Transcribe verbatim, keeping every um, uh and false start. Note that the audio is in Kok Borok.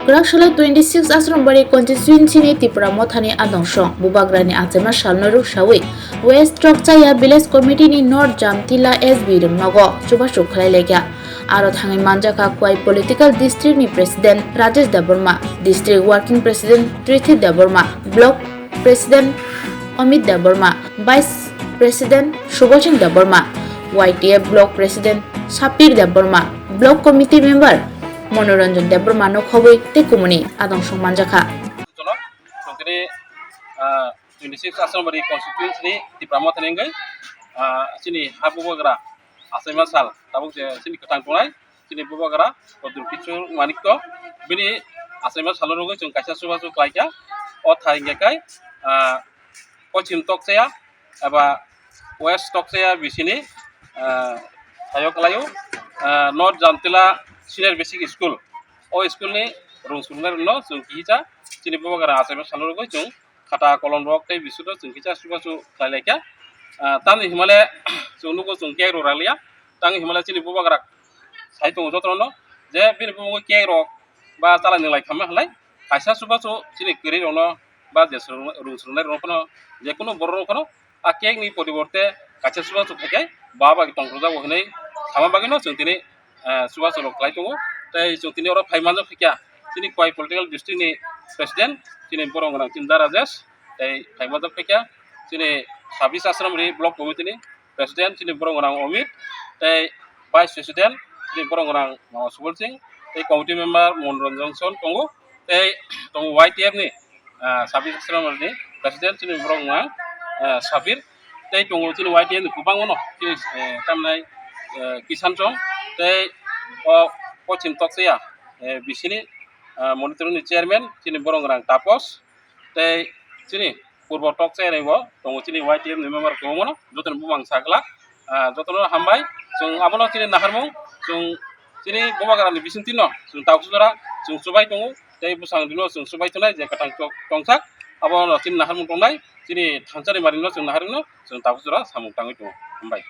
Kwraksalo twenty six Asrambari constituency ni Tipra Mothani adongso Bubagrani achaima salno ruksawi West Trokchaya Village Committee ni North Jamtila S B Rwngnogo chubachu khlai laikha. Aro thangwi manjakha Khowai Political District ni President Rajesh Debbarma, District Working President Trithi Debbarma, Block President Amit Debbarma, Vice President Subal Singh Debbarma, Y T F Block President Sapir Debbarma, Block Committee Member Manoranjan Debbarma no khobwi tei kumuni adong song manjakha. Jono, songkini, ah, twenty six Asrambari constituency ni Tipra Mothani wngwi, ah, chini ha bubagra achaima sal, tabuk je chini kwthang tongnai, chini bubagra Kodruk Kichur Manikto, bini achaima salo rwgwi chwng kaisa chubachu khlaikha. O thai hwnkhe kai, ah, Pochim Tokchaya eba West Tokchaya bisini, ah, thaio khlaio, ah, North Jamtila Senior Basic School. O school ni rung surungnai rokno chwng kisa chini bubagra achaima salo rwgwi chwng khata kolom rok tei bisudo chwng kisa chubachu khlai laikha. Ah, tamni himale chwng nugo chwng cake rok raliya. Tang himale chini bubagra sai tongo jotono je bini bubagra cake rok ba chala nwnglai khamma halai kaisa chubachu chini kwrwi rokno ba je rung surungnai rokno je kunu borok rokno a cake ni poriborte kaisa chubachu khaikhe ba bai tongthokjago hinwi sama bagwino chwng tini, eh, chubachu rok khlai tongo. Tei chwng tini oro phai manjak khaikha chini Khowai Political District ni President chini borok gwnang Chinda Rajesh, tei phai manjak khaikha chini Sabis Asrambari Block Committee ni President chini borok gwnang Omit, tei Vice President chini borok gwnang, uh, Subal Singh, tei Committee Member Manoranjan Son tongo, tei tongo Y T F ni, ah, Sabis Asrambari ni President chini borok gwnang, ah, Sabir, tei tongo chini Y T F ni kwbangma no chini, eh, tamnai, eh, Kisan Chong, tei o Pochim Tokchaya, eh, bisini, ah, monitoring ni chairman chini borok gwnang Tapos, tei chini purbo Tokchaya ni bo tongo chini Y T F ni member kwbangma no jotono bumang saglak. Ah, jotono hambai. Chwng abono chini naharmung, chwng chini bubagrani bisingtwi no chwng tabuk jora chwng chubai tongo, tei bwsang dino chwng chubai tongnai je kwthang chok tongsak, abono chini naharmung tongnai, chini thansa ni mari no chwng naharmung no chwng tabuk jora samung tangwi tongo. Hambai.